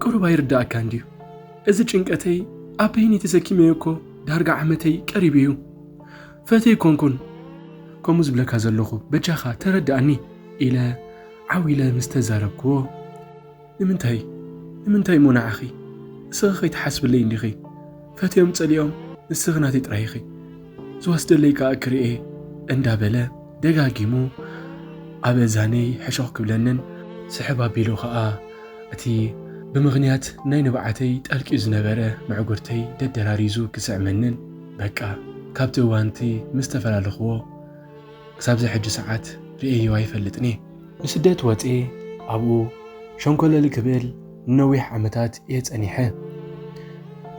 ቁሩብ ኣይርዳእካን ድዩ? እዚ ጭንቀተይ ኣብ በይነይ ተሰኪመዮ እኮ ዳርጋ ዓመተይ ቀሪቡ እዩ። ፈትየ ኣይኮንኩን ከምኡ ዝብለካ ዘለኹ፣ በጃኻ ተረድኣኒ ኢለ ዓው ኢለ ምስ ተዛረብክዎ፣ ንምንታይ? ንምንታይ እሞ ንዓኺ? ንስኺ ከይትሓስብለይ እንዲኺ? ፈትዮም ጸሊኦም ንስኺ ናተይ ጥራይ ኢኺ። ዝወስደለይ ከኣ ክርኤ እንዳበለ ደጋጊሙ ኣብ እዛነይ ሕሾኽ ክብለንን ስሕብ ኣቢሉ ከኣ እቲ ብምኽንያት ናይ ንብዓተይ ጠልቂዩ ዝነበረ ምዕጉርተይ ደደራሪዙ ክስዕመንን፣ በቃ ካብቲ እዋንቲ ምስ ተፈላለኽዎ ክሳብዚ ሕጂ ሰዓት ርእየዮ ኣይፈልጥን እየ። ንስደት ወፅኤ ኣብኡ ሸንኮለል ክብል ንነዊሕ ዓመታት እየ ፀኒሐ።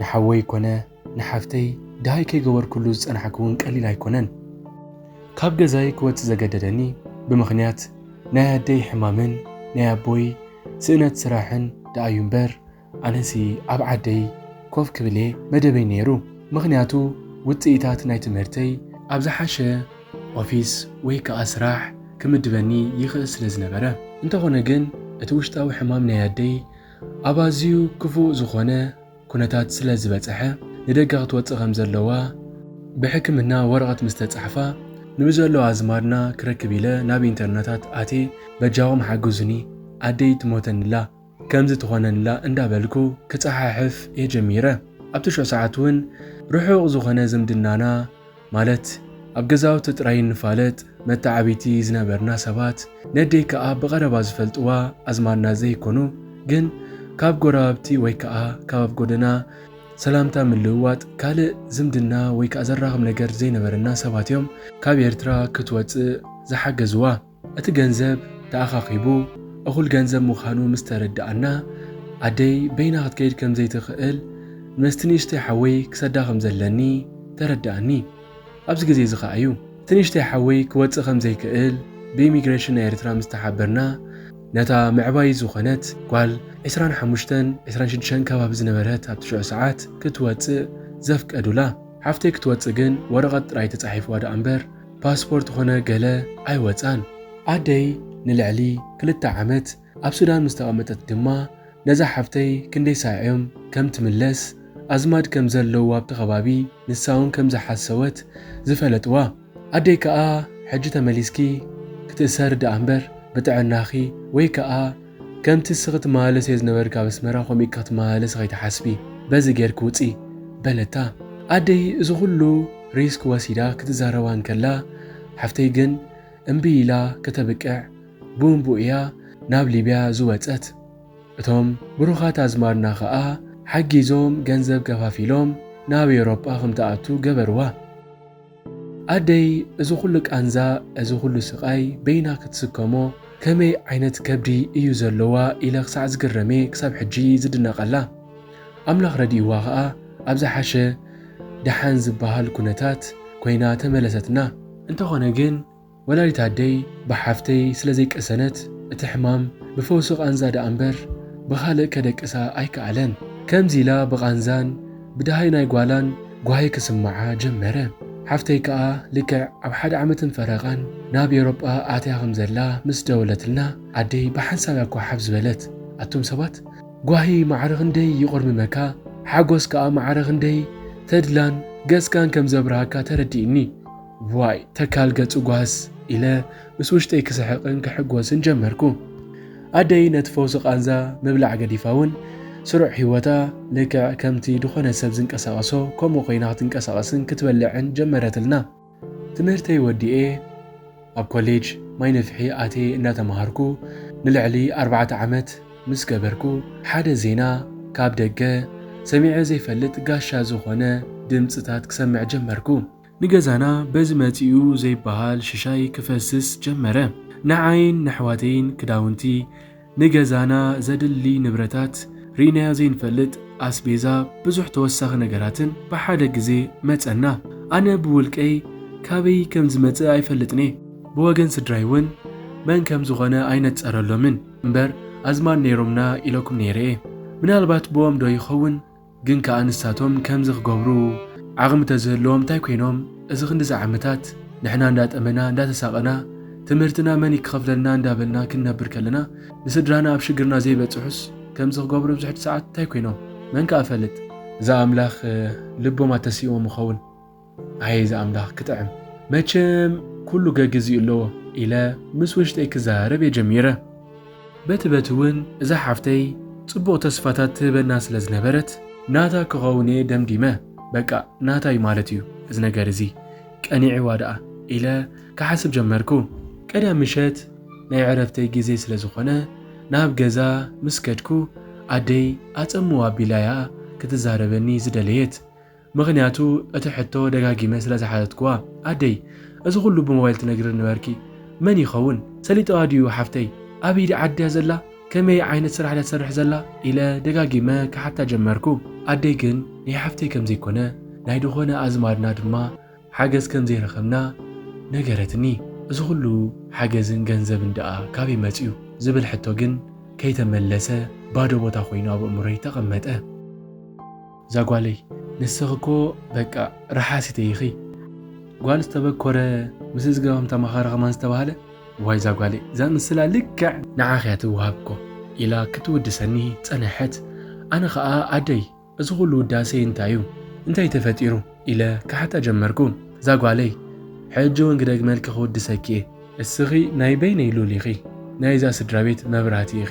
ንሓወይ ኮነ ንሓፍተይ ደሃይ ከይገበርኩሉ ዝፀናሕኩ እውን ቀሊል ኣይኮነን። ካብ ገዛይ ክወፅእ ዘገደደኒ ብምኽንያት ናይ ኣደይ ሕማምን ናይ ኣቦይ ስእነት ስራሕን ደኣዩ እምበር፣ ኣነሲ ኣብ ዓደይ ኮፍ ክብል እየ መደበይ ነይሩ። ምኽንያቱ ውፅኢታት ናይ ትምህርተይ ኣብ ዝሓሸ ኦፊስ ወይ ከዓ ስራሕ ክምድበኒ ይኽእል ስለ ዝነበረ። እንተኾነ ግን እቲ ውሽጣዊ ሕማም ናይ ኣደይ ኣብ ኣዝዩ ክፉእ ዝኾነ ኩነታት ስለ ዝበፅሐ፣ ንደገ ክትወፅእ ከም ዘለዋ ብሕክምና ወረቐት ምስ ተፃሕፋ፣ ንብዘለዉ ኣዝማድና ክረክብ ኢለ ናብ ኢንተርነታት ኣትየ፣ በጃኹም ሓግዙኒ፣ ኣደይ ትሞተንላ፣ ከምዚ ትኾነንላ እንዳበልኩ ክፀሓሕፍ እየ ጀሚረ። ኣብቲ ሽዑ ሰዓት እውን ርሑቕ ዝኾነ ዝምድናና፣ ማለት ኣብ ገዛውቲ ጥራይ እንፋለጥ መተዓብይቲ ዝነበርና ሰባት፣ ነደይ ከኣ ብቐረባ ዝፈልጥዋ ኣዝማድና ዘይኮኑ፣ ግን ካብ ጎረባብቲ ወይ ከኣ ካብ ኣብ ጎደና ሰላምታ ምልውዋጥ ካልእ ዝምድና ወይ ከኣ ዘራኽብ ነገር ዘይነበረና ሰባት እዮም ካብ ኤርትራ ክትወጽእ ዝሓገዝዋ። እቲ ገንዘብ ተኣኻኺቡ እኹል ገንዘብ ምዃኑ ምስ ተረድኣና፣ ኣደይ በይና ክትከይድ ከም ዘይትኽእል፣ ምስቲ ንእሽተይ ሓወይ ክሰዳ ከም ዘለኒ ተረድኣኒ። ኣብዚ ግዜ እዚ ኸኣ እዩ እቲ ንእሽተይ ሓወይ ክወጽእ ከም ዘይክእል ብኢሚግሬሽን ናይ ኤርትራ ምስ ተሓበርና፣ ነታ ምዕባይ ዝኾነት ጓል ዕስራን ሓሙሽተን ዕስራን ሽዱሽተን ከባቢ ዝነበረት ኣብቲ ሽዑ ሰዓት ክትወጽእ ዘፍቀዱላ። ሓፍተይ ክትወጽእ ግን ወረቐት ጥራይ ተጻሒፍዋ ደኣ እምበር ፓስፖርት ኾነ ገለ ኣይወጻን። ኣደይ ንልዕሊ ክልተ ዓመት ኣብ ሱዳን ምስ ተቐመጠት ድማ ነዛ ሓፍተይ ክንደይ ሳዒ እዮም ከም ትምለስ ኣዝማድ ከም ዘለዉ ኣብቲ ከባቢ ንሳ እውን ከም ዝሓሰወት ዝፈለጥዋ። ኣደይ ከኣ ሕጂ ተመሊስኪ ክትእሰሪ ደኣ እምበር ብጥዕናኺ ወይ ከኣ ከምቲ እስኺ ትመላለስዮ ዝነበርኪ ኣብ ኣስመራ ከምኡ ኢልኪ ክትመላለሲ ከይትሓስቢ፣ በዚ ጌርኪ ውጺ በለታ። ኣደይ እዚ ኩሉ ሪስክ ወሲዳ ክትዛረባ እንከላ፣ ሓፍተይ ግን እምቢ ኢላ ከተብቅዕ ብኡንብኡ እያ ናብ ሊብያ ዝወጸት። እቶም ብሩኻት ኣዝማድና ኸኣ ሓጊዞም ገንዘብ ከፋፊሎም ናብ ኤውሮጳ ከም ትኣቱ ገበርዋ። ኣደይ እዚ ኩሉ ቃንዛ፣ እዚ ኩሉ ስቓይ በይና ክትስከሞ ከመይ ዓይነት ከብዲ እዩ ዘለዋ ኢለ ክሳዕ ዝግረም እየ ክሳብ ሕጂ ዝድነቐላ። ኣምላኽ ረዲእዋ ኸኣ ኣብ ዝሓሸ ደሓን ዝበሃል ኩነታት ኮይና ተመለሰትና። እንተኾነ ግን ወላዲት ኣደይ ብሓፍተይ ስለ ዘይቀሰነት፣ እቲ ሕማም ብፈውሲ ቃንዛ ደኣ እምበር ብኻልእ ከደቅሳ ኣይከኣለን። ከምዚ ኢላ ብቓንዛን ብደሃይ ናይ ጓላን ጓሂ ክስምዓ ጀመረ። ሓፍተይ ከኣ ልክዕ ኣብ ሓደ ዓመትን ፈረቓን ናብ ኤውሮጳ ኣትያ ከም ዘላ ምስ ደወለትልና፣ ኣደይ ብሓንሳብ እያ ኳሓብ ዝበለት። ኣቱም ሰባት፣ ጓሂ ማዕረ ክንደይ ይቑርምመካ፣ ሓጎስ ከኣ ማዕረ ክንደይ ተድላን ገጽካን ከም ዘብርሃካ ተረዲእኒ። ዋይ፣ ተካል ገጹ ጓህስ ኢለ ምስ ውሽጠይ ክስሕቕን ክሕጎስን ጀመርኩ። ኣደይ ነቲ ፈውሲ ቃንዛ ምብላዕ ገዲፋ እውን ስሩዕ ህይወታ ልክዕ ከምቲ ድኾነ ሰብ ዝንቀሳቐሶ ከምኡ ኮይና ክትንቀሳቐስን ክትበልዕን ጀመረትልና። ትምህርተይ ወዲኤ ኣብ ኮሌጅ ማይ ነፍሒ ኣትየ እንዳተማሃርኩ ንልዕሊ ኣርባዕተ ዓመት ምስ ገበርኩ፣ ሓደ ዜና ካብ ደገ ሰሚዐ ዘይፈልጥ ጋሻ ዝኾነ ድምጽታት ክሰምዕ ጀመርኩ። ንገዛና በዚ መጺኡ ዘይበሃል ሽሻይ ክፈስስ ጀመረ። ንዓይን ንኣሕዋተይን ክዳውንቲ፣ ንገዛና ዘድሊ ንብረታት፣ ርኢናዮ ዘይንፈልጥ ኣስቤዛ፣ ብዙሕ ተወሳኺ ነገራትን ብሓደ ግዜ መጸና። ኣነ ብውልቀይ ካበይ ከም ዝመጽእ ኣይፈልጥን እየ። ብወገን ስድራይ እውን መን ከም ዝኾነ ኣይነጸረሎምን እምበር፣ ኣዝማድ ነይሮምና ኢለኩም ነይረ እየ። ምናልባት ብኦም ዶ ይኸውን? ግን ከኣ ንሳቶም ከምዚ ክገብሩ ዓቕሚ ተዝህልዎም እንታይ ኮይኖም እዚ ክንድዚ ዓመታት ንሕና እንዳጠመና እንዳተሳቐና ትምህርትና መን ይክኸፍለልና እንዳበልና ክንነብር ከለና ንስድራና ኣብ ሽግርና ዘይበጽሑስ ከምዚ ክገብሩ ኣብዚ ሕጂ ሰዓት እንታይ ኮይኖም? መን ከኣ ፈልጥ? እዛ ኣምላኽ ልቦም ኣተሲእዎም ይኸውን። ኣየ እዛ ኣምላኽ ክጥዕም። መቸም ኩሉ ገግዜኡ ኣለዎ ኢለ ምስ ውሽጠይ ክዛረብ እየ ጀሚረ። በቲ በቲ እውን እዛ ሓፍተይ ጽቡቕ ተስፋታት ትህበና ስለ ዝነበረት ናታ ክኸውን እየ ደምዲመ። በቃ ናታይ ማለት እዩ እዚ ነገር እዚ። ቀኒዕዋ ደኣ ኢለ ክሓስብ ጀመርኩ። ቀዳም ምሸት ናይ ዕረፍተይ ግዜ ስለ ዝኾነ ናብ ገዛ ምስ ከድኩ ኣደይ ኣጸምዋ ኣቢላያ ክትዛረበኒ ዝደለየት። ምኽንያቱ እቲ ሕቶ ደጋጊመ ስለ ዝሓተትኩዋ። ኣደይ፣ እዚ ኩሉ ብሞባይል ትነግርኒ ነበርኪ። መን ይኸውን? ሰሊጥዋ ድዩ ሓፍተይ? ኣበይ ድያ ዓድያ ዘላ? ከመይ ዓይነት ስራሕ ድያ ትሰርሕ ዘላ? ኢለ ደጋጊመ ክሓታ ጀመርኩ። ኣደይ ግን ናይ ሓፍተይ ከም ዘይኮነ ናይ ድኾነ ኣዝማድና ድማ ሓገዝ ከም ዘይረኸብና ነገረትኒ። እዚ ኩሉ ሓገዝን ገንዘብን ደኣ ካበይ መጽዩ? ዝብል ሕቶ ግን ከይተመለሰ ባዶ ቦታ ኮይኑ ኣብ ኣእምሮይ ተቐመጠ። እዛ ጓለይ፣ ንስኺ እኮ በቃ ረሓሲተይ ኢኺ። ጓል ዝተበኮረ ምስ ዝገባም ተማኻሪ ከማን ዝተባህለ። ዋይ እዛ ጓለይ፣ እዛ ምስላ ልክዕ ንዓኺ እያ ትወሃብ እኮ ኢላ ክትውድሰኒ ጸነሐት። ኣነ ኸኣ ኣደይ፣ እዚ ኩሉ ውዳሴ እንታይ እዩ? እንታይ ተፈጢሩ? ኢለ ክሓታ ጀመርኩ። እዛ ጓለይ፣ ሕጂ እውን ክደግመልኪ ክውድሰኪ እየ። እስኺ ናይ በይነይ ሉል ኢኺ፣ ናይዛ ስድራ ቤት መብራህቲ ኢኺ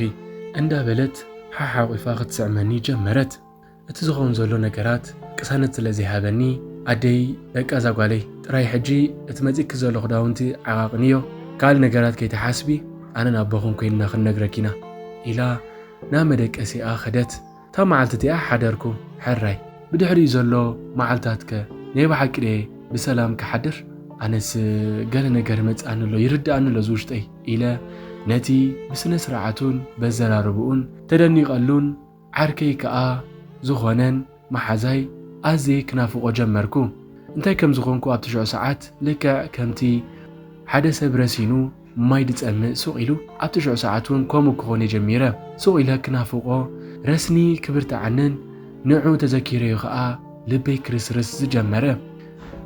እንዳበለት ሓሓቑፋ ክትስዕመኒ ጀመረት። እቲ ዝኸውን ዘሎ ነገራት ቅሳነት ስለ ዘይሃበኒ፣ ኣደይ፣ በቃ እዛ ጓለይ፣ ጥራይ ሕጂ እቲ መጺእኪ ዘሎ ክዳውንቲ ዓቓቕንዮ፣ ካልእ ነገራት ከይትሓስቢ፣ ኣነን ኣቦኽን ኮይንና ክንነግረኪ ኢና ኢላ ናብ መደቀሲኣ ኸደት። እታ መዓልቲ እቲኣ ሓደርኩ። ሕራይ፣ ብድሕሪኡ ዘሎ መዓልታትከ ናይ ብሓቂ ድየ ብሰላም ክሓድር? ኣነስ ገለ ነገር ይመጽኣኒ ኣሎ፣ ይርድኣኒ ኣሎ እዚ ውሽጠይ ኢለ ነቲ ብስነ ስርዓቱን በዘራርብኡን ተደኒቐሉን ዓርከይ ከኣ ዝኾነን መሓዛይ ኣዝየ ክናፍቖ ጀመርኩ። እንታይ ከም ዝኾንኩ ኣብቲ ሽዑ ሰዓት ልክዕ ከምቲ ሓደ ሰብ ረሲኑ ማይ ዝጸምእ ሱቕ ኢሉ ኣብቲ ሽዑ ሰዓት እውን ከምኡ ክኾን እየ ጀሚረ። ሱቕ ኢለ ክናፍቖ ረስኒ ክብርትዓንን ንዑ ተዘኪረዮ ኸኣ ልበይ ክርስርስ ዝጀመረ።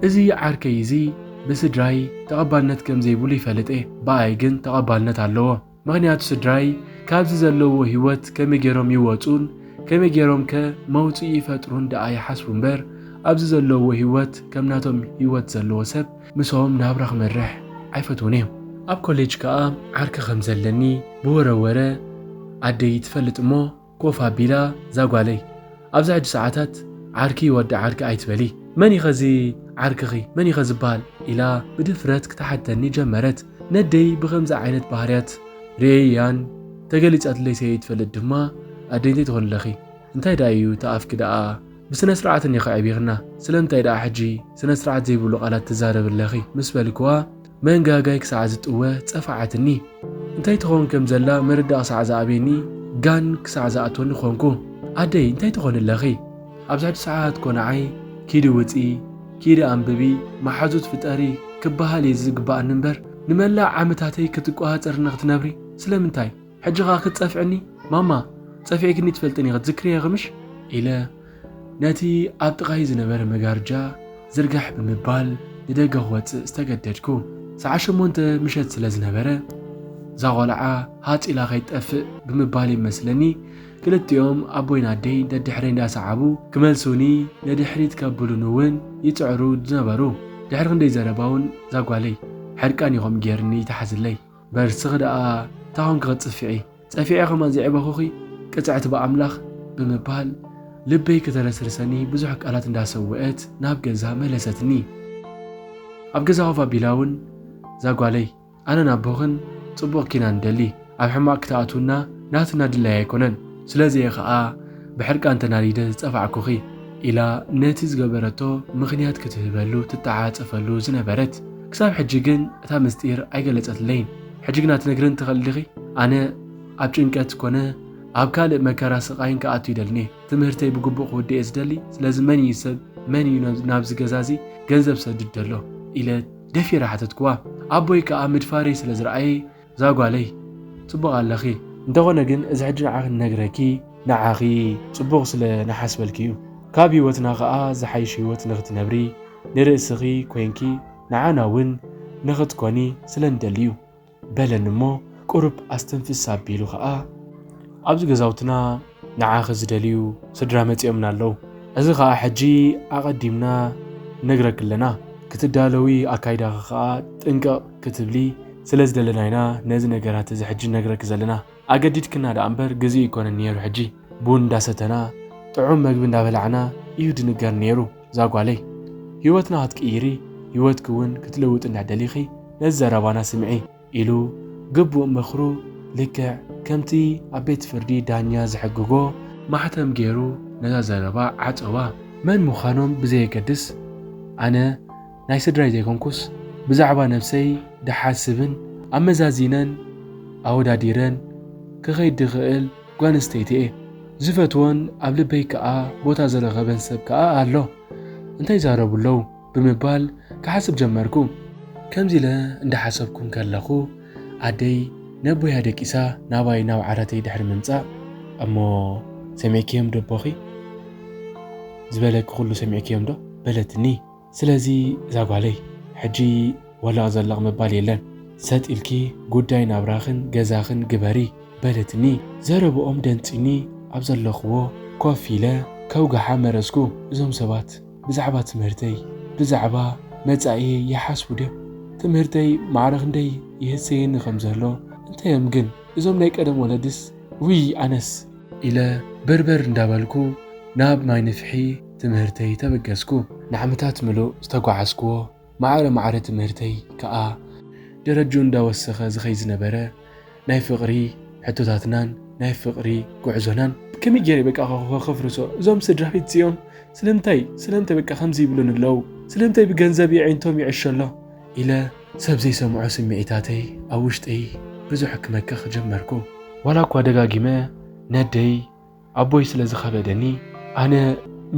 እዚ ዓርከይ እዚ ብስድራይ ተቐባልነት ከም ዘይብሉ ይፈልጥ እየ፣ ብኣይ ግን ተቐባልነት ኣለዎ። ምኽንያቱ ስድራይ ካብዚ ዘለዎ ህይወት ከመይ ገይሮም ይወጹን ከመይ ገይሮም ከ መውጽኢ ይፈጥሩን ደኣ ይሓስቡ እምበር ኣብዚ ዘለዎ ህይወት ከም ናቶም ህይወት ዘለዎ ሰብ ምስኦም ናብራ ክመርሕ ኣይፈትዉን እዮም። ኣብ ኮሌጅ ከኣ ዓርኪ ከም ዘለኒ ብወረ ወረ ኣደይ ትፈልጥ እሞ ኮፍ ኣቢላ እዛ ጓለይ፣ ኣብዚ ሕጂ ሰዓታት ዓርኪ ይወዲ ዓርኪ ኣይትበሊ። መን እዩ ኸዚ ዓርክኺ? መን እዩ ኸዚ ዝበሃል? ኢላ ብድፍረት ክትሓተኒ ጀመረት። ነደይ ብኸምዚ ዓይነት ባህርያት ርእየያን ተገሊጻትለይ ሰይትፈልጥ ድማ ኣደይ እንታይ ትኾኒ ኣለኺ? እንታይ ደኣ እዩ እቲ ኣፍኪ ደኣ ብስነ ስርዓት እኒኻ ኣዕቢኽና፣ ስለምንታይ ደኣ ሕጂ ስነ ስርዓት ዘይብሉ ቃላት ትዛረቢ ኣለኺ? ምስ በልክዋ መንጋጋይ ክሳዕ ዝጥወ ጸፋዓትኒ። እንታይ ትኸውን ከም ዘላ ምርዳእ ክሳዕ ዝኣበየኒ ጋን ክሳዕ ዝኣትወኒ ኾንኩ። ኣደይ እንታይ ትኾኒ ኣለኺ? ኣብዚ ሕጂ ሰዓት እኮ ንዓይ ኪዲ ውጺ፣ ኪዲ ኣንብቢ፣ መሓዙት ፍጠሪ ክበሃል እዩ ዝግበኣኒ እምበር ንመላእ ዓመታተይ ክትቆጻጸርኒ ክትነብሪ ስለምንታይ? ሕጂ ኸኣ ክትጸፍዕኒ? ማማ ጸፊዕክኒ ትፈልጥን ኢኺ ክትዝክርዮ ኢኺ ምሽ? ኢለ ነቲ ኣብ ጥቓይ ዝነበረ መጋርጃ ዝርጋሕ ብምባል ንደገ ክወጽእ ዝተገደድኩ። ሰዓት ሸሞንተ ምሸት ስለ ዝነበረ እዛ ቖልዓ ሃጽ ኢላ ከይትጠፍእ ብምባል ይመስለኒ ክልቲኦም ኣቦይን ኣደይ ደድሕረይ እንዳሰዓቡ ክመልሱኒ ነድሕሪት ከብሉኒ እውን ይጽዕሩ ዝነበሩ። ድሕሪ ክንደይ ዘረባ እውን እዛ ጓለይ ሕርቃን ኢኹም ገይርኒ ይትሓዝለይ። በርስኺ ደኣ እንታይ ኾንኪ ክትጽፍዒ? ጸፊዐ ከማን ዘዕበኹኺ ቅጽዕቲ ብኣምላኽ ብምባል ልበይ ከተረስርሰኒ ብዙሕ ቃላት እንዳሰወአት ናብ ገዛ መለሰትኒ። ኣብ ገዛ ኮፍ ኣቢላ እውን እዛ ጓለይ ኣነን ኣቦኽን ጽቡቕ ኪና ንደሊ፣ ኣብ ሕማቕ ክትኣትውና ናትና ድላይ ኣይኮነን። ስለዚ እየ ኸኣ ብሕርቃን ተናዲደ ዝጸፋዕኩኺ ኢላ ነቲ ዝገበረቶ ምኽንያት ክትህበሉ ትተዓጸፈሉ ዝነበረት። ክሳብ ሕጂ ግን እታ ምስጢር ኣይገለጸትለይን። ሕጂ ግና ትነግረኒ ትኽእሊ ዲኺ? ኣነ ኣብ ጭንቀት ኮነ ኣብ ካልእ መከራ ስቓይን ክኣቱ ይደልኒ። ትምህርተይ ብግቡእ ክውድእ እየ ዝደሊ። ስለዚ መን እዩ ሰብ? መን እዩ ናብ-፣ ናብዚ ገዛ እዚ ገንዘብ ሰድድ ዘሎ? ኢለ ደፊረ ሓተትክዋ። ኣቦይ ከኣ ምድፋረይ ስለ ዝረኣየ፣ እዛ ጓለይ፣ ጽቡቕ ኣለኺ። እንተኾነ ግን እዚ ሕጂ ንዓኺ ንነግረኪ፣ ንዓኺ ጽቡቕ ስለ ንሓስበልኪ እዩ። ካብ ህይወትና ከኣ ዝሓይሽ ህይወት ንኽትነብሪ፣ ንርእስኺ ኮይንኪ ንዓና እውን ንኽትኮኒ ስለ ንደሊ እዩ። በለኒ እሞ ቁሩብ ኣስተንፍስ ኣቢሉ ኸኣ፣ ኣብዚ ገዛውትና ንዓኺ ዝደልዩ ስድራ መጺኦምና ኣለዉ። እዚ ኸኣ ሕጂ ኣቐዲምና ነግረኪ ኣለና። ክትዳለዊ ኣካይዳኺ ኸኣ ጥንቅቕ ክትብሊ ስለ ዝደለና ኢና ነዚ ነገራት እዚ ሕጂ ነግረኪ ዘለና። ኣገዲድክና ደኣ እምበር ግዜ ኣይኮነን ነይሩ። ሕጂ ቡን እንዳሰተና ጥዑም መግቢ እንዳበላዕና እዩ ድንገር ነይሩ። ዛጓለይ፣ ህይወትና ክትቅይሪ፣ ህይወትኪ እውን ክትልውጥ እንዳደሊኺ ነዚ ዘረባና ስምዒ። ኢሉ ግቡእ ምኽሩ ልክዕ ከምቲ ኣብ ቤት ፍርዲ ዳኛ ዝሕግጎ ማሕተም ገይሩ ነዛ ዘረባ ዓጸዋ። መን ምዃኖም ብዘየገድስ፣ ኣነ ናይ ስድራይ ዘይኮንኩስ ብዛዕባ ነብሰይ ድሓስብን ኣመዛዚነን ኣወዳዲረን ክኸይድ ድኽእል ጓል ኣንስተይቲ እየ። ዝፈትዎን ኣብ ልበይ ከኣ ቦታ ዝረኸበን ሰብ ከኣ ኣሎ። እንታይ ይዛረቡ ኣለዉ? ብምባል ክሓስብ ጀመርኩ። ከምዚ ኢለ እንዳሓሰብኩ እንከለኹ ኣደይ ነቦያ ደቂሳ ናባይ ናብ ዓራተይ ድሕሪ ምምጻእ፣ "እሞ ሰሚዕክዮም ዶ ኣቦኺ? ዝበለኪ ኩሉ ሰሚዕክዮም ዶ?" በለትኒ። ስለዚ እዛ ጓለይ ሕጂ ወለቕ ዘለቕ ምባል የለን። ሰጥ ኢልኪ ጉዳይ ናብራኽን ገዛኽን ግበሪ በለትኒ። ዘረብኦም ደንጺኒ ኣብ ዘለኽዎ ኮፍ ኢለ ከውግሓ መረጽኩ። እዞም ሰባት ብዛዕባ ትምህርተይ፣ ብዛዕባ መጻኢየይ ይሓስቡ ድዮም? ትምህርተይ ማዕረ ክንደይ ይህሰየኒ ከም ዘሎ እንተዮም ግን እዞም ናይ ቀደም ወለድስ? ውይ ኣነስ ኢለ በርበር እንዳበልኩ ናብ ማይ ንፍሒ ትምህርተይ ተበገስኩ። ንዓመታት ምሉእ ዝተጓዓዝክዎ ማዕረ ማዕረ ትምህርተይ ከኣ ደረጅኡ እንዳወሰኸ ዝኸይ ዝነበረ ናይ ፍቕሪ ሕቶታትናን ናይ ፍቕሪ ጉዕዞናን ብከመይ ገይረ በቃ ከ-፣ ከፍርሶ? እዞም ስድራ ቤት እዚኦም ስለምንታይ፣ ስለምንታይ በቃ ከምዚ ይብሉን ኣለዉ? ስለምንታይ ብገንዘብ የዒንቶም ይዕሾ ኣሎ? ኢለ ሰብ ዘይሰምዖ ስምዒታተይ ኣብ ውሽጠይ ብዙሕ ክመክኽ ጀመርኩ። ዋላ እኳ ደጋጊመ ነደይ ኣቦይ ስለ ዝኸበደኒ፣ ኣነ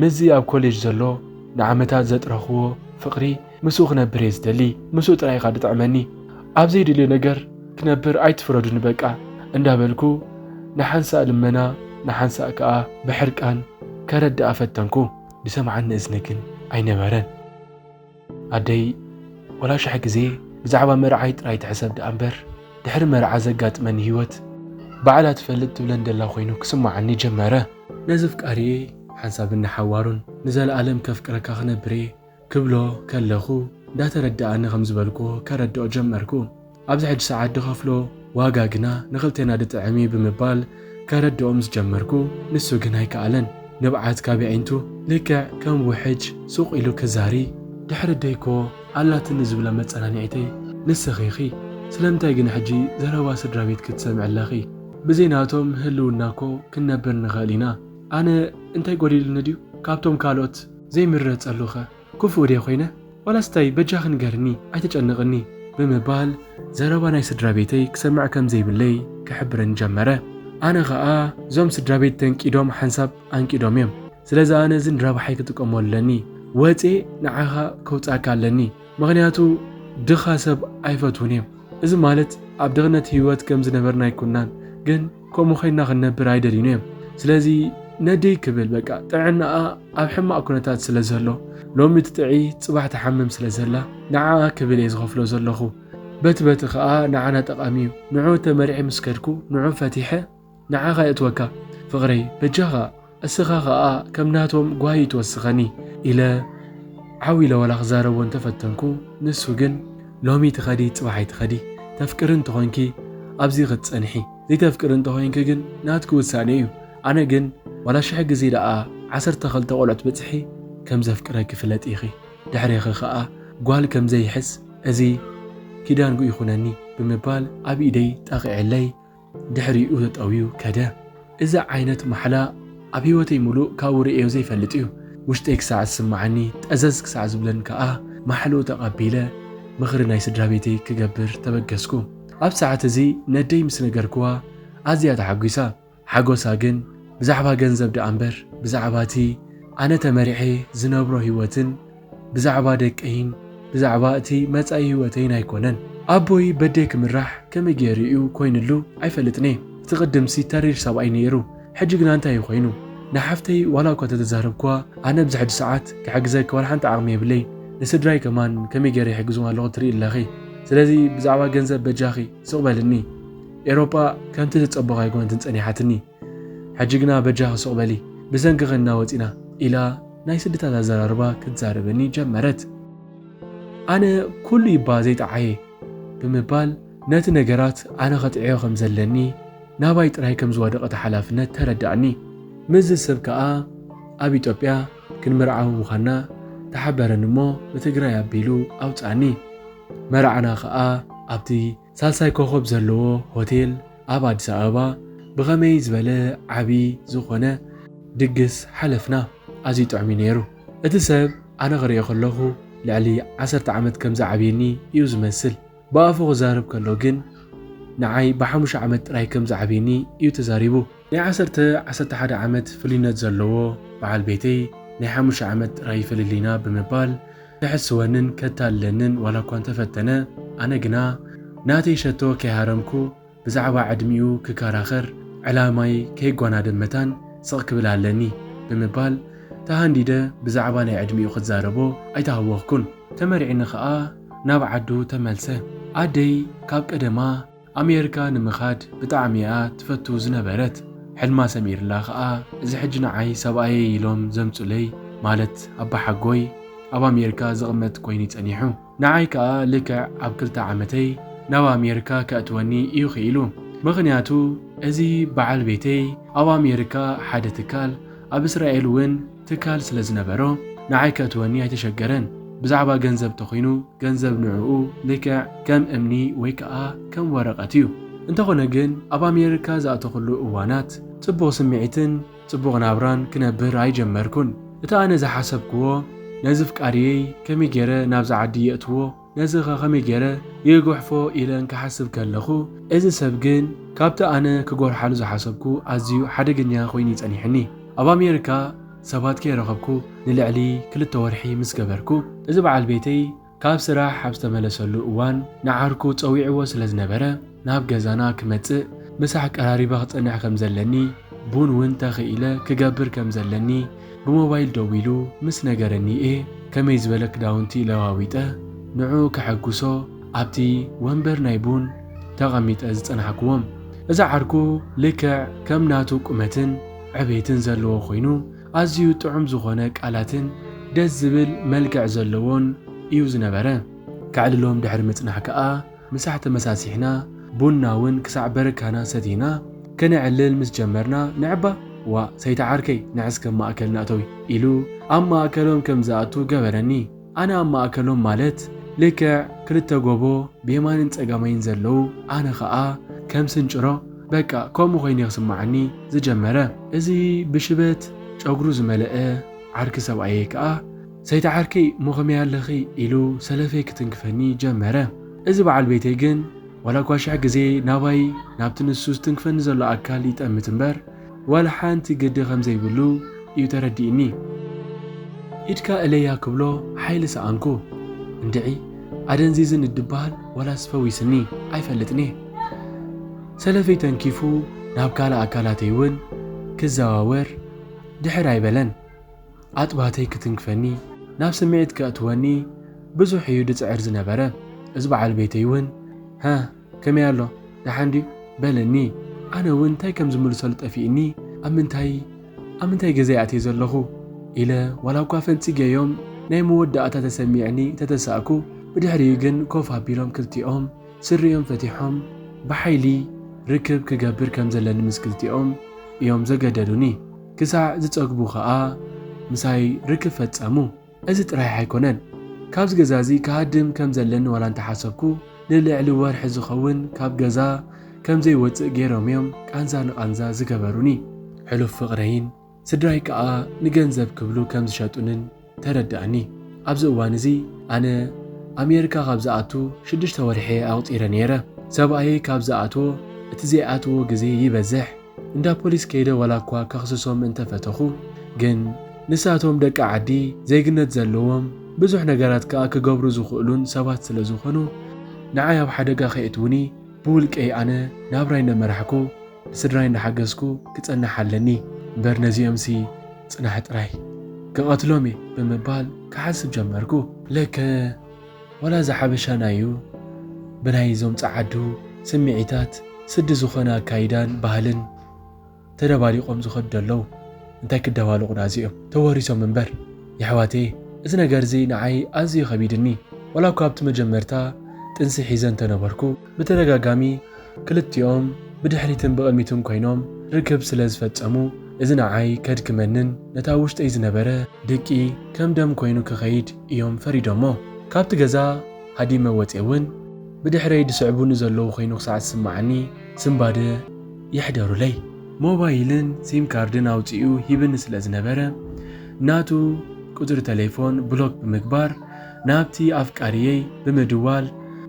ምስዚ ኣብ ኮሌጅ ዘሎ ንዓመታት ዘጥረኽዎ ፍቕሪ ምስኡ ክነብር እየ ዝደሊ። ምስኡ ጥራይ ኢኻ ድጥዕመኒ። ኣብ ዘይደልዮ ነገር ክነብር ኣይትፍረዱኒ በቃ እንዳበልኩ ንሓንሳእ ልመና ንሓንሳእ ከኣ ብሕርቃን ከረድኣ ፈተንኩ። ዝሰምዓኒ እዝኒ ግን ኣይነበረን። ኣደይ ወላ ሽሕ ግዜ ብዛዕባ መርዓይ ጥራይ ትሕሰብ ደኣ እምበር፣ ድሕሪ መርዓ ዘጋጥመኒ ህይወት ባዕላ ትፈልጥ ትብለን ደላ ኮይኑ ክስምዓኒ ጀመረ። ነዚ ኣፍቃሪየይ ሓንሳብን ንሓዋሩን ንዘለኣለም ከፍቅረካ ክነብር እየ ክብሎ ከለኹ፣ እንዳተረድኣኒ ከም ዝበልክዎ ከረድኦ ጀመርኩ። ኣብዚ ሕጂ ሰዓት ድኸፍሎ ዋጋ ግና ንኽልቴና ድጥዕም እዩ ብምባል ከረድኦ ምስ ጀመርኩ፣ ንሱ ግን ኣይከኣለን። ንብዓት ካብ የዒንቱ ልክዕ ከም ውሕጅ ሱቕ ኢሉ ክዛሪ፣ ድሕሪ ኣደይ እኮ ኣላትኒ ዝብላ መጸናንዒተይ ንስኺ ኢኺ። ስለምንታይ ግን ሕጂ ዘረባ ስድራ ቤት ክትሰምዒ ኣለኺ? ብዘይ ናቶም ህልውና እኮ ክንነብር ንኽእል ኢና። ኣነ እንታይ ጎዲሉኒ ድዩ? ካብቶም ካልኦት ዘይምረጸሉኸ? ክፉእ ድየ ኮይነ? ዋላስ እንታይ? በጃኺ ንገርኒ፣ ኣይተጨንቕኒ ብምባል ዘረባ ናይ ስድራ ቤተይ ክሰምዕ ከም ዘይብለይ ክሕብረኒ ጀመረ። ኣነ ኸኣ እዞም ስድራ ቤት ተንቂዶም ሓንሳብ ኣንቂዶም እዮም። ስለዚ ኣነ እዚ ንረብሓይ ክጥቀመሉ ኣለኒ። ወጽየ ንዓኻ ከውጻካ ኣለኒ። ምኽንያቱ ድኻ ሰብ ኣይፈትዉን እዮም። እዚ ማለት ኣብ ድኽነት ህይወት ከም ዝነበርና ኣይኮናን፣ ግን ከምኡ ኮይና ክንነብር ኣይደልዩን እዮም። ስለዚ ነደይ ክብል በቃ ጥዕናኣ ኣብ ሕማቕ ኩነታት ስለ ዘሎ፣ ሎሚ ትጥዒ ጽባሕ ትሓምም ስለ ዘላ፣ ንዓኣ ክብል እየ ዝኸፍሎ ዘለኹ። በቲ በቲ ኸኣ ንዓና ጠቓሚ እዩ። ንዑ ተመሪሐ ምስ ከድኩ፣ ንዑ ፈቲሐ ንዓኻ የእትወካ። ፍቕረይ በጃኻ እስኻ ኸኣ ከም ናቶም ጓሂ ትወስኸኒ ኢለ ዓው ኢለ ዋላ ክዛረቦ እንተፈተንኩ፣ ንሱ ግን ሎሚ ትኸዲ ጽባሕ ኣይትኸዲ፣ ተፍቅሪ እንተኾንኪ ኣብዚ ክትጸንሒ፣ ዘይተፍቅሪ እንተኾይንኪ ግን ናትኪ ውሳኔ እዩ። ኣነ ግን ዋላ ሽሕ ግዜ ደኣ ዓሰርተ ክልተ ቆልዑት በጽሒ ከም ዘፍቅረኪ ፍለጢ ኢኺ። ድሕሬኺ ኸኣ ጓል ከም ዘይሕዝ እዚ ኪዳንጉ ይኹነኒ ብምባል ኣብ ኢደይ ጠቒዐለይ ድሕሪኡ ተጠውዩ ከደ። እዚ ዓይነት ማሕላ ኣብ ህይወተይ ምሉእ ካብኡ ርእዮ ዘይፈልጥ እዩ። ውሽጠይ ክሳዕ ዝስምዓኒ፣ ጠዘዝ ክሳዕ ዝብለኒ ከኣ ማሕልኡ ተቐቢለ ምኽሪ ናይ ስድራ ቤተይ ክገብር ተበገስኩ። ኣብ ሰዓት እዚ ነደይ ምስ ነገርክዋ ኣዝያ ተሓጒሳ። ሓጎሳ ግን ብዛዕባ ገንዘብ ደኣ እምበር ብዛዕባ እቲ ኣነ ተመሪሐ ዝነብሮ ህይወትን ብዛዕባ ደቀይን ብዛዕባ እቲ መጻኢ ህይወተይን ኣይኮነን። ኣቦይ በደይ ክምራሕ ከመይ ገይሩ እዩ ኮይኑሉ ኣይፈልጥን እየ። እቲ ቅድምሲ ተሪር ሰብኣይ ነይሩ፣ ሕጂ ግና እንታይ እዩ ኮይኑ? ንሓፍተይ ዋላ እኳ ተተዛረብክዋ፣ ኣነ ኣብዚ ሕጂ ሰዓት ክሕግዘኪ ዋላ ሓንቲ ዓቕሚ የብለይ። ንስድራይ ከማን ከመይ ገይረ ይሕግዞም ኣለኹ ትርኢ ኣለኺ። ስለዚ ብዛዕባ ገንዘብ በጃኺ ስቕ በልኒ። ኤውሮጳ ከምቲ ዝጸበኹ ኣይኮነትን ጸኒሓትኒ። ኣጅግና በጃኺ ሱቕ በሊ፣ ብሰንክኺ እና ወፂና፣ ኢላ ናይ ስድታት ኣዘራርባ ክትዛረበኒ ጀመረት። ኣነ ኩሉ ይባ ዘይጠዓየ ብምባል ነቲ ነገራት ኣነ ከጥዕዮ ከም ዘለኒ ናባይ ጥራይ ከም ዝወደቐ እቲ ሓላፍነት ተረዳእኒ። ምስዚ ሰብ ከኣ ኣብ ኢትዮጵያ ክንምርዓው ምዃንና ተሓበረኒ እሞ ብትግራይ ኣቢሉ ኣውጽኣኒ። መርዓና ከኣ ኣብቲ ሳልሳይ ኮኾብ ዘለዎ ሆቴል ኣብ ኣዲስ ኣበባ ብኸመይ ዝበለ ዓቢ ዝኾነ ድግስ ሓለፍና። ኣዝዩ ጥዑም እዩ ነይሩ። እቲ ሰብ ኣነ ክርእዮ ከለኹ ልዕሊ ዓሰርተ ዓመት ከም ዝዓብየኒ እዩ ዝመስል። ብኣፉ ክዛረብ ከሎ ግን ንዓይ ብሓሙሽተ ዓመት ጥራይ ከም ዝዓብየኒ እዩ ተዛሪቡ። ናይ ዓሰርተ ዓሰርተ ሓደ ዓመት ፍልዩነት ዘለዎ በዓል ቤተይ ናይ ሓሙሽተ ዓመት ጥራይ ፍልልይና ብምባል ክሕስወንን ከታልለንን ዋላ እኳ እንተፈተነ፣ ኣነ ግና ናተይ ሸቶ ከይሃረምኩ ብዛዕባ ዕድሚኡ ክከራኸር ዕላማይ ከይጓናደብ መታን ስቕ ክብል ኣለኒ ብምባል ተሃንዲደ ብዛዕባ ናይ ዕድሚኡ ክዛረቦ ኣይተሃወኽኩን። ተመርዒኒ ኸኣ ናብ ዓዱ ተመልሰ። ኣደይ ካብ ቀደማ ኣሜሪካ ንምኻድ ብጣዕሚ እያ ትፈቱ ዝነበረት። ሕልማ ሰሚርላ ኸኣ እዚ ሕጂ ንዓይ ሰብኣየይ ኢሎም ዘምጹለይ ማለት ኣባሓጎይ ኣብ ኣሜሪካ ዝቕመጥ ኮይኑ ጸኒሑ። ንዓይ ከኣ ልክዕ ኣብ ክልተ ዓመተይ ናብ ኣሜሪካ ከእትወኒ እዩ ክኢሉ። ምኽንያቱ እዚ በዓል ቤተይ ኣብ ኣሜሪካ ሓደ ትካል ኣብ እስራኤል እውን ትካል ስለ ዝነበሮ ንዓይ ከእትወኒ ኣይተሸገረን። ብዛዕባ ገንዘብ ተኾይኑ ገንዘብ ንዕኡ ልክዕ ከም እምኒ ወይ ከኣ ከም ወረቐት እዩ። እንተኾነ ግን ኣብ ኣሜሪካ ዝኣተኹሉ እዋናት ጽቡቕ ስምዒትን ጽቡቕ ናብራን ክነብር ኣይጀመርኩን። እቲ ኣነ ዝሓሰብክዎ ነዚ ፍቃርየይ ከመይ ገይረ ናብዚ ዓዲ የእትዎ ነዚ ኸ ከመይ ገይረ ይጉሕፎ ኢለ እንክሓስብ ከለኹ፣ እዚ ሰብ ግን ካብቲ ኣነ ክጎርሓሉ ዝሓሰብኩ ኣዝዩ ሓደገኛ ኮይኑ ይጸኒሕኒ። ኣብ ኣሜሪካ ሰባት ከይረኸብኩ ንልዕሊ ክልተ ወርሒ ምስ ገበርኩ፣ እዚ በዓል ቤተይ ካብ ስራሕ ኣብ ዝተመለሰሉ እዋን ንዓርኩ ጸዊዕዎ ስለ ዝነበረ ናብ ገዛና ክመጽእ ምሳሕ ቀራሪበ ክጸንሕ ከም ዘለኒ ቡን እውን ተኽኢለ ክገብር ከም ዘለኒ ብሞባይል ደዊሉ ምስ ነገረኒ እየ ከመይ ዝበለ ክዳውንቲ ለዋዊጠ ንዑ ከሐጉሶ ኣብቲ ወንበር ናይ ቡን ተቐሚጠ ዝጸናሕክዎም። እዚ ዓርኩ ልክዕ ከም ናቱ ቁመትን ዕቤትን ዘለዎ ኮይኑ ኣዝዩ ጥዑም ዝኾነ ቃላትን ደስ ዝብል መልክዕ ዘለዎን እዩ ዝነበረ። ከዕልሎም ድሕሪ ምጽናሕ ከኣ ምሳሕ ተመሳሲሕና ቡና እውን ክሳዕ በረካና ሰቲና ከነዕልል ምስ ጀመርና ንዕባ ዋእ ሰይቲ ዓርከይ ንዕስ ከም ማእከል ንእተዊ ኢሉ ኣብ ማእከሎም ከም ዝኣቱ ገበረኒ። ኣነ ኣብ ማእከሎም ማለት ልክዕ ክልተ ጎቦ ብየማንን ጸጋማይን ዘለዉ ኣነ ኸኣ ከም ስንጭሮ በቃ ከምኡ ኮይኑ ክስምዓኒ ዝጀመረ። እዚ ብሽበት ጨጉሩ ዝመለአ ዓርኪ ሰብኣየይ ከኣ ሰይቲ ዓርከይ እሞ ከመይ ኣለኺ ኢሉ ሰለፈይ ክትንክፈኒ ጀመረ። እዚ በዓል ቤተይ ግን ዋላ እኳ ሽሕ ግዜ ናባይ ናብቲ ንሱ ዝትንክፈኒ ዘሎ ኣካል ይጠምት እምበር ዋላ ሓንቲ ግዲ ከም ዘይብሉ እዩ ተረዲእኒ። ኢድካ እለያ ክብሎ ሓይሊ ሰኣንኩ። እንድዒ ኣደንዚዝን እድበሃል ዋላስ ፈዊስኒ ኣይፈልጥን እየ። ሰለፈይ ተንኪፉ ናብ ካልእ ኣካላተይ እውን ክዘዋወር ድሕር ኣይበለን። ኣጥባተይ ክትንክፈኒ ናብ ስምዒት ከእትወኒ ብዙሕ እዩ ድጽዕር ዝነበረ። እዚ በዓል ቤተይ እውን ሃ ከመይ ኣሎ ደሓን ድዩ በለኒ። ኣነ እውን እንታይ ከም ዝምልሰሉ ጠፊእኒ ኣብ ምንታይ ኣብ ምንታይ ገዛ እየ ኣትየ ዘለኹ ኢለ ዋላ እኳ ፈንጺገዮም ናይ መወዳእታ ተሰሚዕኒ ተተሳእኩ። ብድሕሪኡ ግን ኮፍ ኣቢሎም ክልቲኦም ስሪኦም ፈቲሖም ብሓይሊ ርክብ ክገብር ከም ዘለኒ ምስ ክልቲኦም እዮም ዘገደዱኒ። ክሳዕ ዝጸግቡ ኸኣ ምሳይ ርክብ ፈጸሙ። እዚ ጥራይ ኣይኮነን፣ ካብዚ ገዛ እዚ ክሃድም ከም ዘለኒ ዋላ እንተሓሰብኩ ንልዕሊ ወርሒ ዝኸውን ካብ ገዛ ከም ዘይወጽእ ገይሮም እዮም ቃንዛ ንቓንዛ ዝገበሩኒ። ሕሉፍ ፍቕረይን ስድራይ ከኣ ንገንዘብ ክብሉ ከም ዝሸጡንን ተረዳእኒ። ኣብዚ እዋን እዚ ኣነ ኣሜሪካ ካብ ዝኣቱ ሽዱሽተ ወርሒ ኣቑጺረ ነይረ። ሰብኣየይ ካብ ዝኣትዎ እቲ ዘይኣትዎ ግዜ ይበዝሕ። እንዳ ፖሊስ ከይደ ዋላ እኳ ከኽስሶም እንተፈተኹ ግን ንሳቶም ደቂ ዓዲ ዜግነት ዘለዎም ብዙሕ ነገራት ከኣ ክገብሩ ዝኽእሉን ሰባት ስለ ዝኾኑ ንዓይ ኣብ ሓደጋ ከየእትዉኒ ብውልቀይ ኣነ ናብራይ እናመራሕኩ ንስድራይ እናሓገዝኩ ክጸንሕ ኣለኒ እምበር ነዚኦምሲ ጽናሕ ጥራይ ክቐትሎም እየ ብምባል ክሓስብ ጀመርኩ። ለከ ዋላ እዚ ሓበሻና እዩ ብናይ እዞም ጸዓዱ ስምዒታት ስዲ ዝኾነ ኣካይዳን ባህልን ተደባሊቖም ዝኸዱ ዘለዉ። እንታይ ክደባልቑ ዳ እዚኦም? ተወሪሶም እምበር። የሕዋተየ፣ እዚ ነገር እዚ ንዓይ ኣዝዩ ከቢድኒ። ዋላ እኳ ኣብቲ መጀመርታ ጥንሲ ሒዘ እንተነበርኩ፣ ብተደጋጋሚ ክልቲኦም ብድሕሪትን ብቕድሚትን ኮይኖም ርክብ ስለ ዝፈጸሙ፣ እዚ ንዓይ ከድክመንን ነታ ውሽጠይ ዝነበረ ድቂ ከም ደም ኮይኑ ክኸይድ እዮም ፈሪዶሞ። ካብቲ ገዛ ሃዲመ ወጼ እውን ብድሕረይ ዝስዕቡኒ ዘለዉ ኮይኑ ክሳዕ ዝስምዓኒ ስንባደ ይሕደሩለይ። ሞባይልን ሲም ካርድን ኣውጺኡ ሂብኒ ስለ ዝነበረ፣ ናቱ ቁጽሪ ተሌፎን ብሎክ ብምግባር ናብቲ ኣፍቃሪየይ ብምድዋል፣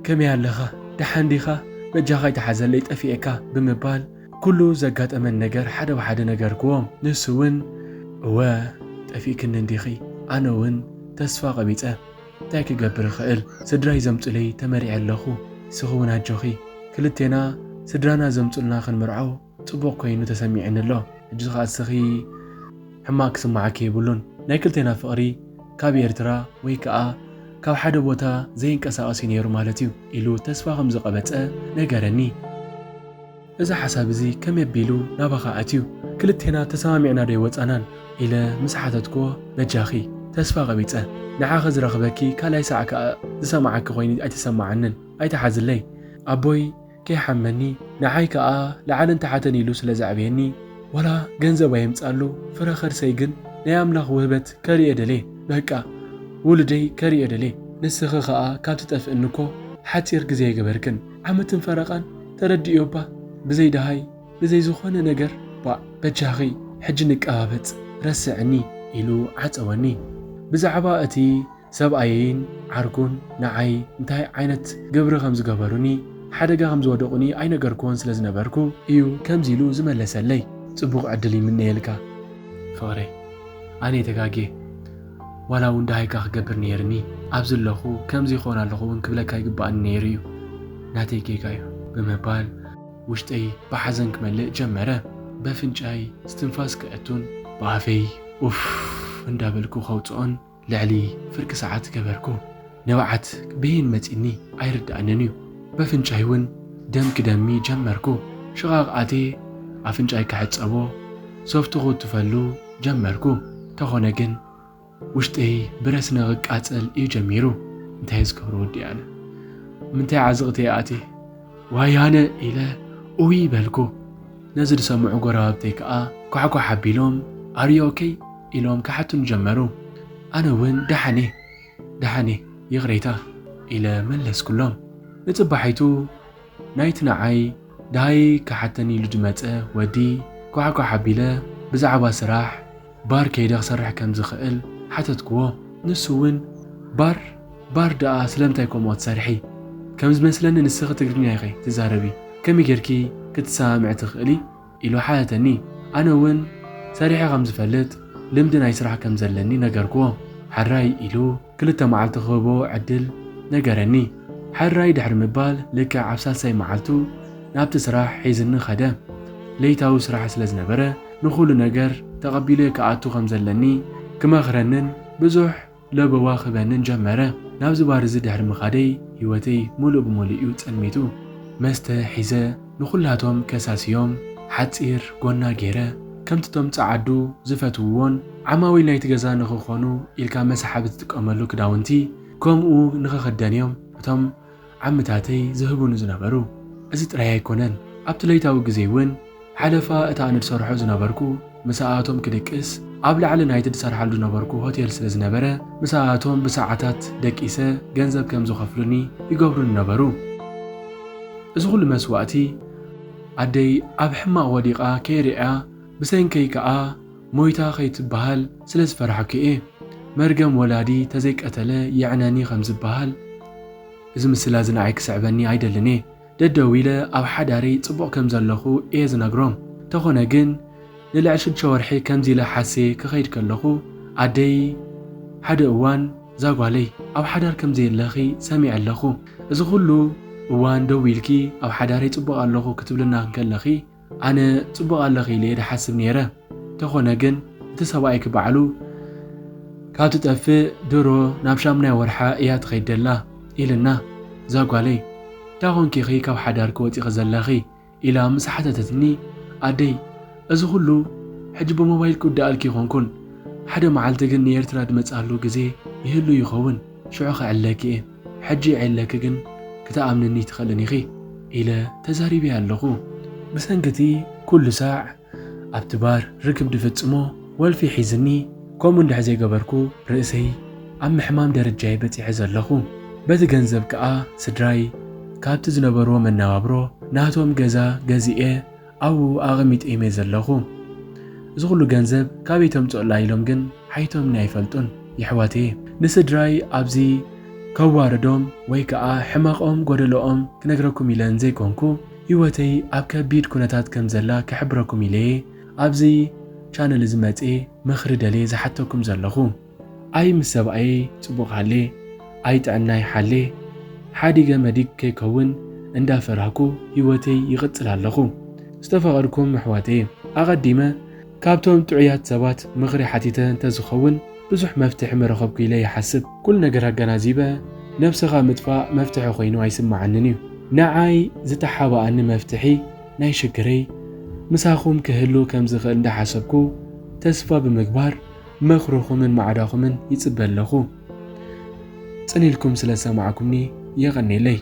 "ከመይ ኣለኻ? ደሓን ዲኻ? በጃኻ ኣይትሓዘለይ፣ ጠፊኤካ" ብምባል፣ ኩሉ ዘጋጠመን ነገር ሓደ ብሓደ ነገርክዎ። ንሱ እውን፣ "እወ፣ ጠፊእክኒ እንዲኺ፣ ኣነ እውን ተስፋ ቀቢጸ። እንታይ ክገብር እኽእል? ስድራይ ዘምጹለይ ተመሪዐ ኣለኹ። ንስኺ እውን ኣጆኺ። ክልቴና ስድራና ዘምጹልና ክንምርዖ ጽቡቕ ኮይኑ ተሰሚዕኒ ኣሎ። ሕጂ ኸኣ ንስኺ ሕማቕ ክስምዓኪ የብሉን። ናይ ክልቴና ፍቕሪ ካብ ኤርትራ ወይ ከኣ ካብ ሓደ ቦታ ዘይንቀሳቐስ እዩ ነይሩ ማለት እዩ" ኢሉ ተስፋ ከም ዝቐበጸ ነገረኒ። "እዚ ሓሳብ እዚ ከመይ ኣቢሉ ናባኻ ኣትዩ? ክልቴና ተሰማሚዕና ዶ ኣይወጻናን?" ኢለ ምስ ሓተትክዎ፣ "በጃኺ፣ ተስፋ ቀቢጸ። ንዓኺ ዝረኽበኪ ካልኣይ ሳዕ ከኣ ዝሰምዓኪ ኮይኑ ኣይተሰምዓንን። ኣይትሓዝለይ። ኣቦይ ከይሓመኒ፣ ንዓይ ከኣ ላዕልን ታሕትን ኢሉ ስለ ዘዕበየኒ፣ ዋላ ገንዘብ ኣየምጻሉ፣ ፍረ ከርሰይ ግን ናይ ኣምላኽ ውህበት ከርእዮ ደልየ። በቃ፣ ውሉደይ ከርእዮ ደልየ። ንስኺ ከኣ ካብ ትጠፍእኒ እኮ ሓጺር ግዜ ኣይገበርክን። ዓመትን ፈረቓን ተረድእዮ እባ፣ ብዘይ ደሃይ፣ ብዘይ ዝኾነ ነገር። ባእ፣ በጃኺ፣ ሕጂ ንቀባበጽ፣ ረስዕኒ" ኢሉ ዓጸወኒ። ብዛዕባ እቲ ሰብኣየይን ዓርኩን ንዓይ እንታይ ዓይነት ግብሪ ከም ዝገበሩኒ፣ ሓደጋ ከም ዝወደቑኒ ኣይነገርክዎን ስለ ዝነበርኩ እዩ ከምዚ ኢሉ ዝመለሰለይ። "ጽቡቕ ዕድል ይምነየልካ ፍቕረይ። ኣነ ተጋግየ። ዋላ እውን ደሃይካ ክገብር ነይርኒ። ኣብዚ ኣለኹ፣ ከምዚ ይኸውን ኣለኹ እውን ክብለካ ይግባኣኒ ነይሩ እዩ። ናተይ ጌጋ እዩ" ብምባል ውሽጠይ ብሓዘን ክመልእ ጀመረ። በፍንጫይ እስትንፋስ ከእቱን ብኣፈይ ኡፍ እንዳበልኩ ከውጽኦን ልዕሊ ፍርቂ ሰዓት ገበርኩ። ንብዓት ብይን መጺኒ ኣይርድኣንን እዩ። በፍንጫይ እውን ደም ክደሚ ጀመርኩ። ሽቓቕ ኣትየ ኣፍንጫይ ክሕጸቦ ሶፍቲ ክውትፈሉ ጀመርኩ። ተኾነ ግን ውሽጠይ ብረስኒ ክቃጸል እዩ ጀሚሩ። እንታይ ዝገብሮ ወዲ ኣነ? ምንታይ ዓዘቕቲ እየ ኣትየ? "ዋይ ኣነ" ኢለ ኡይ በልኩ። ነዚ ዝሰምዑ ጎረባብተይ ከኣ ኳሕኳሕ ኣቢሎም "Are you okay?" ኢሎም ክሓቱኒ ጀመሩ። ኣነ እውን "ደሓን እየ፣ ደሓን እየ፣ ይቕሬታ" ኢለ መለስኩሎም። ንጽባሒቱ ናይቲ ንዓይ ደሃይ ክሓተኒ ኢሉ ዝመጸ ወዲ ኳሕኳሕ ኣቢለ ብዛዕባ ስራሕ ባር ከይደ ክሰርሕ ከም ዝኽእል ሓተትክዎ። ንሱ እውን "ባር? ባር ደኣ ስለምንታይ ከምኡ ትሰርሒ? ከም ዝመስለኒ ንስኺ ትግርኛ ኢኺ ትዛረቢ፣ ከመይ ጌርኪ ክትሰማምዒ ትኽእሊ?" ኢሉ ሓተተኒ። ኣነ እውን ሰሪሐ ከም ዝፈልጥ፣ ልምዲ ናይ ስራሕ ከም ዘለኒ ነገርክዎ። "ሕራይ" ኢሉ ክልተ መዓልቲ ክህቦ ዕድል ነገረኒ። ሕራይ ድሕሪ ምባል፣ ልክዕ ኣብ ሳልሳይ መዓልቱ ናብቲ ስራሕ ሒዝኒ ኸደ። ለይታዊ ስራሕ ስለ ዝነበረ፣ ንኹሉ ነገር ተቐቢለ ክኣቱ ከም ዘለኒ ክመኽረንን ብዙሕ ለበዋ ክህበንን ጀመረ። ናብዚ ባር እዚ ድሕሪ ምኻደይ፣ ህይወተይ ምሉእ ብምሉእ እዩ ጸልሚቱ። መስተ ሒዘ ንኹላቶም ከሳስዮም፣ ሓጺር ጎና ገይረ፣ ከምቲ እቶም ጸዓዱ ዝፈትውዎን ዓማዊል ናይቲ ገዛ ንኽኾኑ ኢልካ መሳሓቢ ትጥቀመሉ ክዳውንቲ፣ ከምኡ ንኽኽደን እዮም እቶም ዓምታተይ ዝህቡኒ ዝነበሩ። እዚ ጥራይ ኣይኮነን፣ ኣብቲ ለይታዊ ግዜ እውን ሓለፋ እታ ኣነ ዝሰርሖ ዝነበርኩ፣ ምሳኣቶም ክድቅስ ኣብ ላዕሊ ናይቲ ዝሰርሓሉ ዝነበርኩ ሆቴል ስለ ዝነበረ፣ ምሳኣቶም ብሰዓታት ደቂሰ ገንዘብ ከም ዝኸፍሉኒ ይገብሩኒ ነበሩ። እዚ ኩሉ መስዋእቲ ኣደይ ኣብ ሕማቕ ወዲቓ ከይርእያ፣ ብሰንከይ ከኣ ሞይታ ከይትበሃል ስለ ዝፈራሕኩ እየ። መርገም ወላዲ ተዘይቀተለ የዕነኒ ከም ዝበሃል፣ እዚ ምስላ እዚ ንዓይ ክስዕበኒ ኣይደልን እየ። ደደዊለ ኣብ ሓዳረይ ጽቡቕ ከም ዘለኹ እየ ዝነግሮም። ተኾነ ግን ንልዕሊ ሽዱሽተ ወርሒ ከምዚ ኢለ ሓስየ ክኸይድ ከለኹ፣ ኣደይ ሓደ እዋን፣ "እዛ ጓለይ፣ ኣብ ሓዳር ከም ዘየለኺ ሰሚዐ ኣለኹ። እዚ ኩሉ እዋን ደዊልኪ ኣብ ሓዳረይ ጽቡቕ ኣለኹ ክትብልና እንከለኺ፣ ኣነ ጽቡቕ ኣለኺ ኢለ እየ ዝሓስብ ነይረ። ተኾነ ግን እቲ ሰብኣይኪ ባዕሉ ካብ ትጠፍእ ድሮ ናብ ሻምናይ ወርሓ እያ ትኸይድ ደላ" ኢልና። "እዛ ጓለይ፣ እንታይ ኮንኪ ኢኺ ካብ ሓዳርኪ ወጺኺ ዘለኺ?" ኢላ ምስ ሓተተትኒ፣ ኣደይ፣ እዚ ኩሉ ሕጂ ብሞባይል ክውድኣልኪ ይኾንኩን፣ ሓደ መዓልቲ ግን ንኤርትራ ድመጽኣሉ ግዜ ይህሉ ይኸውን። ሽዑ ከዕለኪ እየ። ሕጂ ይዕለኪ ግን ክትኣምንኒ ትኽእልን ኢኺ ኢለ ተዛሪበያ ኣለኹ። ብሰንኪ እቲ ኩሉ ሳዕ ኣብቲ ባር ርክብ ድፍጽሞ ወልፊ ሒዝኒ፣ ከምኡ እንድሕር ዘይገበርኩ ርእሰይ ኣብ ምሕማም ደረጃ እየ በጺሐ ዘለኹ። በቲ ገንዘብ ከኣ ስድራይ ካብቲ ዝነበርዎ መነባብሮ ናቶም ገዛ ገዚኤ ኣብኡ ኣቐሚጠዮም እየ ዘለኹ። እዚ ኩሉ ገንዘብ ካበይ ተምጽኦላ ኢሎም ግን ሓይቶምኒ ኣይፈልጡን። የሕዋተየ፣ ንስድራይ ኣብዚ ከዋርዶም ወይ ከኣ ሕመቖም ጎደሎኦም ክነግረኩም ኢለን ዘይኮንኩ፣ ህይወተይ ኣብ ከቢድ ኩነታት ከም ዘላ ክሕብረኩም ኢለየ ኣብዚ ቻነል እዚ መጽየ ምኽሪ ደልየ ዝሓተኩም ዘለኹ። ኣይ ምስ ሰብኣየይ ጽቡቕ ሃልየ፣ ኣይ ጥዕናይ ሓልየ፣ ሓዲገ መዲግ ከይከውን እንዳፈራህኩ ህይወተይ ይቕጽል ኣለኹ። ዝተፈቐድኩም ኣሕዋተየ፣ ኣቐዲመ ካብቶም ጥዑያት ሰባት ምኽሪ ሓቲተ እንተዝኸውን ብዙሕ መፍትሒ ምረኸብኩ ኢለ ይሓስብ። ኩሉ ነገር ኣገናዚበ ነብስኻ ምጥፋእ መፍትሒ ኮይኑ ኣይስምዓንን እዩ። ንዓይ ዝተሓባኣኒ መፍትሒ ናይ ሽግረይ ምሳኹም ክህሉ ከም ዝኽእል እንዳሓሰብኩ ተስፋ ብምግባር ምኽርኹምን ማዕዳኹምን ይጽበ ኣለኹ። ጽን ኢልኩም ስለ ዝሰማዕኩምኒ የቐኔለይ።